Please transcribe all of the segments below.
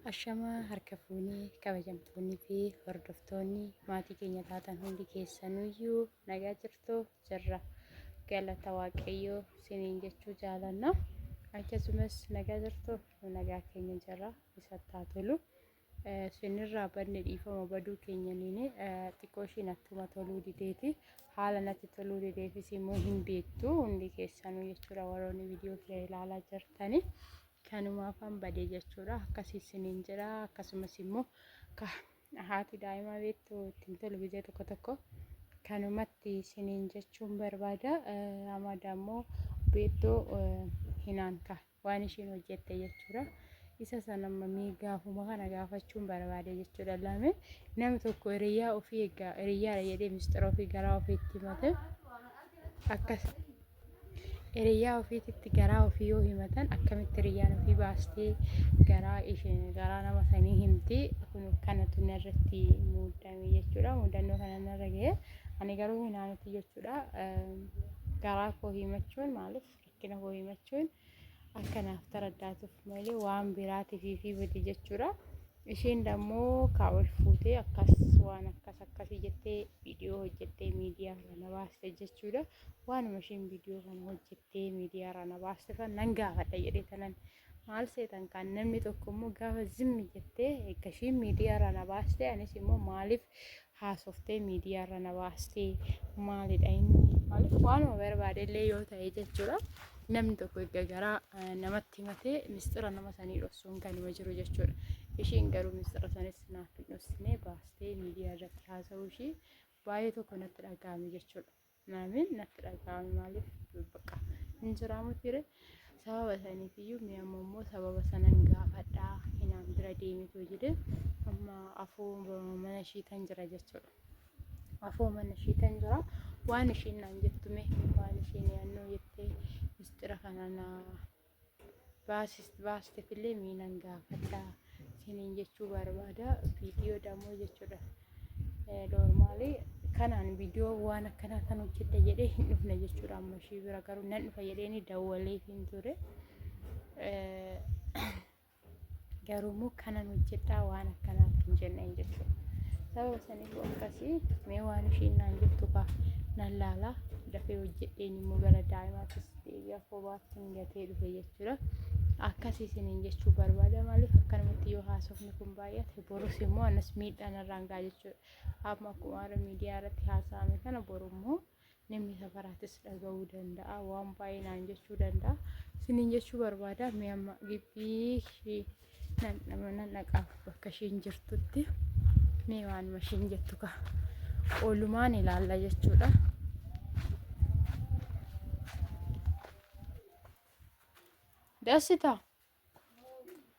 Ashamaa harka fuunee kabajamtoonnii fi hordoftoonni maatii keenya taatan hundi keessanuyyuu nagaa jirtu jirra. Galata Waaqayyoo siniin jechuu jaalanna. Akkasumas nagaa jirtu nu nagaa keenya jirra isatti haa tolu. Sinirraa badne dhiifama baduu keenyaniin xiqqoo ishii nattuma toluu dideeti. Haala natti toluu dideefis immoo hin beektu hundi keessanuu jechuudha warroonni viidiyoo kiyya ilaalaa jirtani. Kanumaafan bade jechuudha. Akkasii isiniin jedha. Akkasumas immoo ka haati daa'imaa beektu ittiin tolu gizee tokko tokko kanumatti isiniin jechuun barbaada. Amma dammoo beektu hinaan ka waan ishiin hojjette jechuudha. Isa sana amma mee gaafuma kana gaafachuun barbaade jechuudha. Lame namni tokko hiriyyaa ofii egaa hiriyyaadha jedhee misxira ofii garaa ofiitti himate akkas Hiriyyaa ofiititti garaa ofii yoo himatan akkamitti hiriyyaan ofii baastee garaa isheen garaa nama sanii himti kun kanatu narratti muddame jechuudha muddannoo kana narra gahe ani garuu hinaanutti jechuudha garaa koo himachuun maaliif rakkina koo himachuun akka naaf taraddaatuuf malee waan biraatiif fi miti jechuudha. Isheen dammoo kaa ol fuutee akkas waan akkas akkasii jettee viidiyoo hojjettee miidiyaa irra na baaste jechuudha. Waanuma isheen viidiyoo kana hojjettee miidiyaa irra na baaste fan nan gaafadha jedhee tanan maal seetan kan namni tokko immoo gaafa zimmi jettee eegga isheen miidiyaa irra na baaste anis immoo maaliif haasoftee miidiyaa irra na baastee maalidha inni maaliif waanuma barbaade illee yoo ta'e jechuudha namni tokko egaa garaa namatti himatee mistira nama sanii dhoksuun kanuma jiru jechuudha ishiin garuu mistira sanis naaf hin dhoksine baastee miidiyaa irratti haasa'uu ishii baay'ee tokko natti dhaga'ame jechuudha. Naamin natti dhaga'ame maaliif bakka hin jiraamu ture sababa saniif iyyuu mee amma immoo sababa sanan gaafadhaa hinaan bira deemetu jedhe amma afoo mana ishii tan jira jechuudha. Afoo mana ishii tan jira waan ishiin naan jettu mee waan ishiin yaannoo jettee mistira kana naa baastefillee mee nan gaafadha isiniin jechuu barbaada viidiyoo damoo jechuudha noormaalii kanaan viidiyoo waan akkanaa kan hojjedha jedhee hin dhufne jechuudha amma ishii bira garuu nan dhufa jedheeni dawwalee hin ture Garuu immoo kanan hojjedhaa waan akkanaa hin jenneen jechuudha. Sababa saniif akkasii mee waan ishiin naan jettu kaa nan laala dafee hojjedheen immoo gara daa'imaattis deebi'a kobaatti hin gatee dhufe jechuudha. Akkasii isiniin jechuu barbaada maaliif akkanumatti yoo haasofni kun baay'ate borus immoo anas miidhaan irraan ga'a jechuudha. Amma akkuma har'a miidiyaa irratti haasa'ame kana boru immoo Namni safaraatis dhaga'uu danda'a. Waan baay'ee naan jechuu danda'a. Isiniin jechuu barbaada. Mee amma gibbii ishii nan nan dhaqaaf bakka ishiin jirtutti. Mee waanuma ishiin jettu kaa oolumaan ilaalla jechuudha. Dassita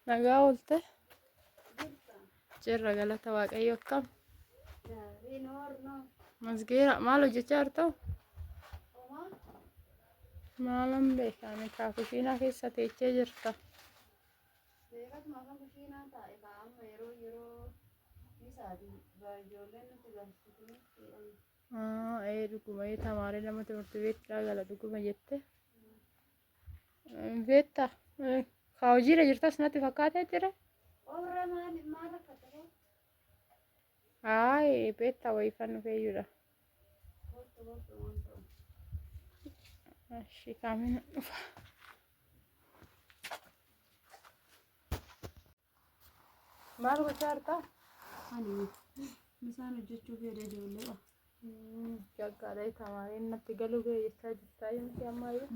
nagaa oolte jirra galata waaqayyo akkam masgeera maal hojjechaa jirta maalan beeka ani kaa kushiinaa keessa teechee jirta Beekatuma afaan kushiinaa taa'e kaa amma yeroo yeroo misaati ijoolleen nutti galchu timirtiidhaan. Ee dhuguma ee tamaaree nama timirti beektaa gala dhuguma jette. Beektaa kaa hojiirra jirtas natti fakkaatee jira. Qorra maal maal rakkate koo? Ayi beektaa wayii dhufeeyyuudha. Kottu kottu waan ta'u. Ashi kaamina dhufa. Maal gochaa jirta? Ani misaan hojjechuu fedha ijoolleedha. Gaggaarii tamaariin natti galuu ga'e jechaa jirtaa miti ammayyuu.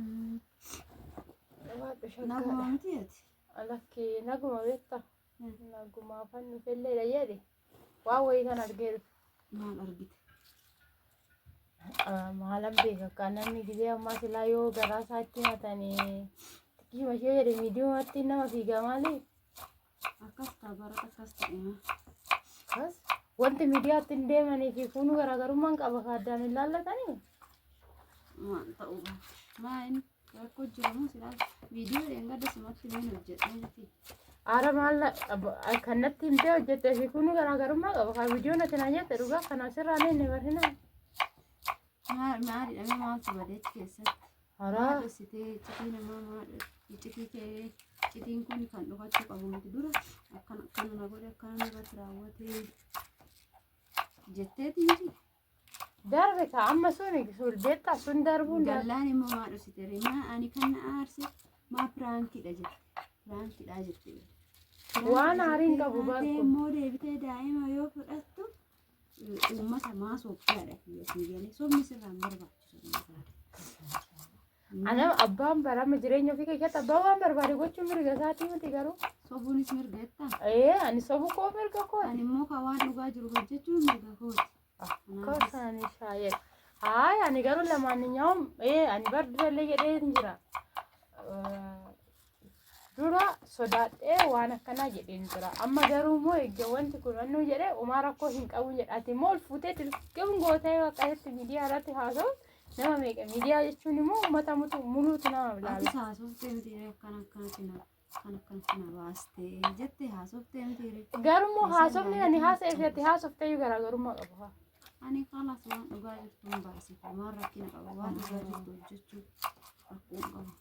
Waaqa Naguma shaggaadha. miti ati? Lakkee naguma beektaa? Naguma afaan dhufelleedha jedhe. Waan wayii kan argee dhufe. Maal argite? Maalan beeka akka namni gizee ammaa silaa yoo garaa isaatti himatanii xiqqishuma ishee jedhe miidiyumatti nama fiiga maali? Akkas ta'a bara akkas ta'e maa. Akkas wanti miidiyaatti hin deemanii fi kun garaagarummaan qaba ka addaan hin laallatanii. Maal ta'uu baate? Maa inni rakkoo jira moo silaa viidiyoo dheengadda sumatti meen hojjedhee miti. Aara maal kan natti himtee hojjettee fi kun garaagarummaa qaba ka viidiyoo natti naan jette dhugaa kana asirraa hin barhina. Maal maalidha mee maaltu badee achi keessatti? Haraa. Maa dhoksitee iccitii namaa maa iccitii kee iccitiin kun kan dhokachuu qabu miti dura akkana akkana Akkana na godhe, akkana narratti raawwate jetteeti miti. Darbe ka amma sun sun beektaa sun darbuun darbe. Gallaan immoo maa dhusite ree? Maa ani kan na aarse maa piraankiidha jette. Piraankiidha jette. Waan aariin qabu Kaatee barku. immoo deebitee daa'ima yoo fudhattu uummata maa soobdaadha sii galee sobni sirraa hin barbaachisu. Ana abbaan barama jireenya ofii keessatti abbaan waan barbaade gochuun mirga isaatii miti garuu. Sobuunis mirga jettaa? Ee ani sobu koo mirga kooti. Ani immoo kan waan dhugaa jiru hojjechuun mirga kooti. Akka isaanii shaayee. Haay ani garuu lamaanyaa'uun ee ani bar durallee jedhee hin jira. Dura sodaadhee waan akkanaa jedheen jira. Amma garuu immoo eegga wanti kun wannuu jedhee umaa rakkoo hin qabu jedha. Ati immoo ol fuutee dirqam gootee waaqayyotti miidiyaa irratti haasa'u nama meeqa miidiyaa jechuun immoo uummata mutu muluutu nama Atis ilaala. haasoftee miti ree akkana akkanatti na kan akkanatti na baastee jettee haasoftee miti ree. Garuu immoo haasofni ani haasa'ee fi ati haasoftee iyyuu garaagarummaa qaba. Ani kalaas waan dhugaa jirtu hin baase waan rakkina qaba waan dhugaa jirtu hojjechuu rakkoo hin qabu.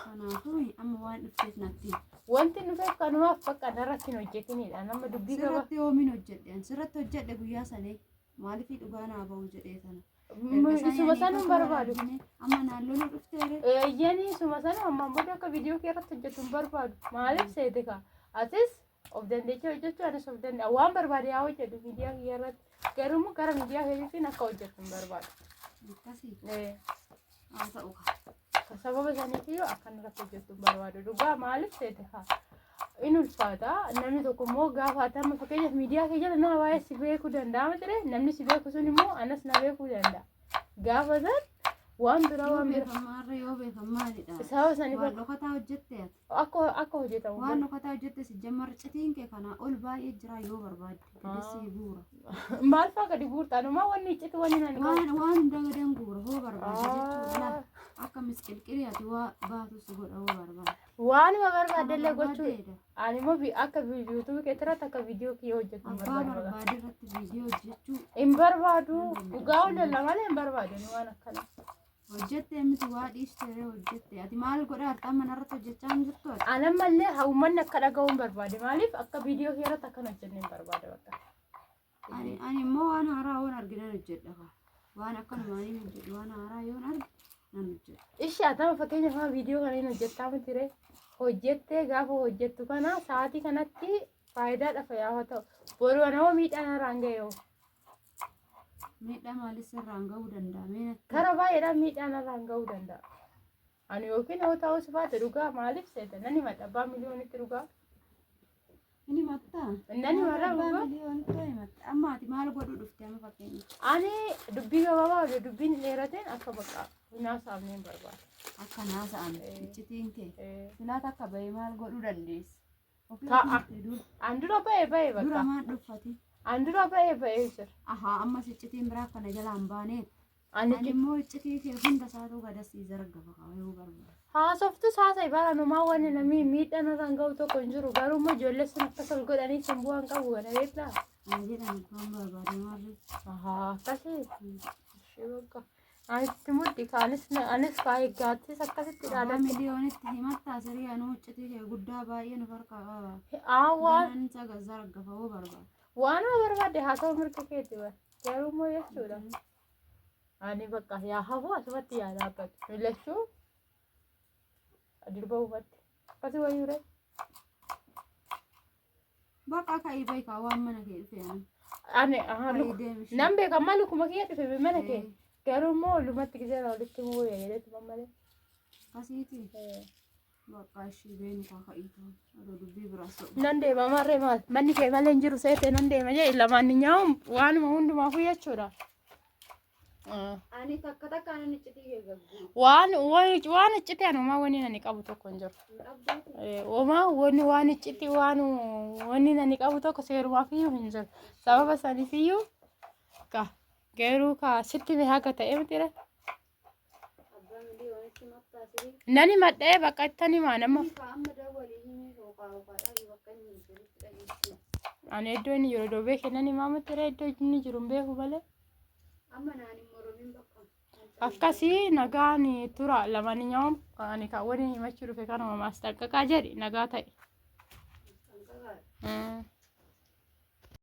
Kanaafuu amma waan dhufteef natti himi. Wanti dhufeef kanumaaf bakka narratti hin hojjetinidha. Nama dubbii qaba. Sirratti yoomiin hojjedhe ani sirratti hojjedhe guyyaa sanii maaliif dhugaa naa ba'u jedhee sana. Erga Isuma sanii sanuu hin ani barbaadu. argine amma naan loluu dhufteere. Eeyyanii isuma sanuu ammaan booda akka viidiyoo kee irratti hojjetu hin barbaadu. Maaliif seete kaa? Atis of dandeechee hojjechuu anis of danda'a. Waan barbaade haa hojjedhu miidiyaa kiyya irratti. Garuu immoo gara miidiyaa keetiitiin akka hojjettu hin barbaadu. Akkasii Ee, haa ta'u kaa. Sababa saniifiyyuu akka irratti hojjettu hin barbaadu. Dhugaa maaliif seete kaa? In ulfaata. Namni tokko immoo gaafa ati amma fakkeenyaaf miidiyaa kee jala nama baay'ee si beekuu danda'a miti namni si beeku sun immoo anas na beekuu danda'a. Gaafa san waan biraa Yoo waan biraa beekan maarree yoo beekan maalidha? sababa saniif Waan dhokataa hojjette ati. akka akka hojjetamu Waan dhokataa hojjette si jammar citiin kee kanaa ol baay'ee jira yoo barbaadde. Gadi sii guura. Maal fa'aa gadi guurta? Anumaa wanni iccitu wanni nani qabu. Waan waan hunda gadan guura hoo barbaadde jechuudha. Akka misqilqilii ati waa baatu si godha hoo barbaadde. Waanuma Kana barbaaddellee gochuu barbaaddeedha. ani immoo akka yuutuubii kee irratti akka viidiyoo kiyya hojjetu hin Abbaa barbaadu. barbaade irratti viidiyoo hojjechuu Hin barbaadu dhugaa lolla malee hin barbaadu ani waan akkana. hojjette miti waa dhiisteeree hojjette. Ati maal godhaa har'a mana irratti hojjechaa hin jirtu ati? Ani ammallee haa uummanni akka dhaga'u hin barbaade maaliif akka viidiyoo kee irratti akkan hojjenne hin barbaade bakka. Ani ani immoo waan haaraa yoon arge nan hojjedha kaa. Waan akkanumaan hin hojjedhu waan haaraa yoon arge nan hojjedha. Ishi atama fakkeenyaaf amma viidiyoo kana hin hojjettaa miti ree hojjettee gaafa hojjettu kana sa'aatii kanatti faayidaa dhafa yaa ta'u boru nama miidhaan irraan ga'e hoo Miidhaa maalis sirraan ga'uu danda'a mee natti? Karaa baay'eedhaan miidhaan irraan ga'uu danda'a. Ani yookiin yoo ta'us baate dhugaa maaliif seeta nan himadha abbaa miliyoonitti dhugaa. Inni himattaa? Nan himadha Abbaa dhugaa. miliyoonitti himatta. Amma ati maal godhuu dhufte amma fakkeenya? Ani dubbii gabaabaa oduu dubbiin dheerateen akka bakka hin haasa'amne hin barbaadu. Akka naasa'an iccitiin kee. Silaata akka bahee maal godhuu dandeessa? Ofii Ta'a. ofiitti dura. An dura ba'ee ba'ee Dura bakka. maal dhuffati? An dura ba'ee ba'ee jira. Ahaa ammas iccitiin biraa kana jalaa hin baaneet. Ani Ani immoo iccitii kee hunda isaatu gadasii zargafa qaba yoo barbaade. Haasoftus haasa'i bara numaa wanni namni miidhaan irraan ga'u tokko hin jiru. Garuu immoo ijoollee sun akkas ol godhanii sun bu'aan qabu kana beektaa? Haa jedhan abbaan barbaade maarree. Ahaa akkasii. Ishee bakka. Anis mudhi ka anis anis kaa eeggaattis akkasitti Abbaa dhaadatti. miliyoonitti himattaa sirii anuu iccitii kee guddaa baay'ee nu harkaa qaba. Aa waan Ganaan isa zargafa yoo barbaade. waanuma barbaadde haasa'u mirga keeti bara. Garuu immoo jechuudha. Ani bakka yaa hafu asumatti yaa dhaabbatu. Mil'achuu durba uumatti. Akkasii wayii ree. Bakka ka'ii beekaa waan mana kee dhufe ani. Ani ahaa Ka'ii luka. deemi ishee. Nan beeka amma lukuma kiyya dhufe mana kee. Ee, Garuu immoo lumatti gisee walitti muu jedheetu malee. Akkasiiti. Bakka ishii beenu kaa ka'ii ta'u. Odoo dubbii biraas ta'u. Nan deema marree maal manni kee malee hin jiru seete nan deema jee lamaan nyaa'uun waanuma hundumaafuu jechuudha. Ani takka takkaan inni iccitii kee gagguu. Waan waan icciti ani homaa wanni nani qabu tokko hin jiru. Hin qabduuti. Homaa wanni waan icciti waan wanni nani qabu tokko seerumaaf iyyuu hin jiru. Sababa saniif iyyuu ka garuu ka sitti mee haga ta'e miti ree. Abbaa miliyoonitti himattaa sirii. Nani madhee bakka ittan himaa nama. Kaa amma dawwalii himii hooqaa hooqaa dhaqi bakka inni jirutti dhageessi. Ani iddoo inni jiru odoo beekee nan himaa miti ree iddoo inni jiru hin beeku malee. Amma naan hin moromin bakka. Akkasii nagaan tura lamaan nyaa'uun ani kan waliin himachuu dhufe kanuma maasxanqaqaa jedhi nagaa ta'e. Kan kakaadha.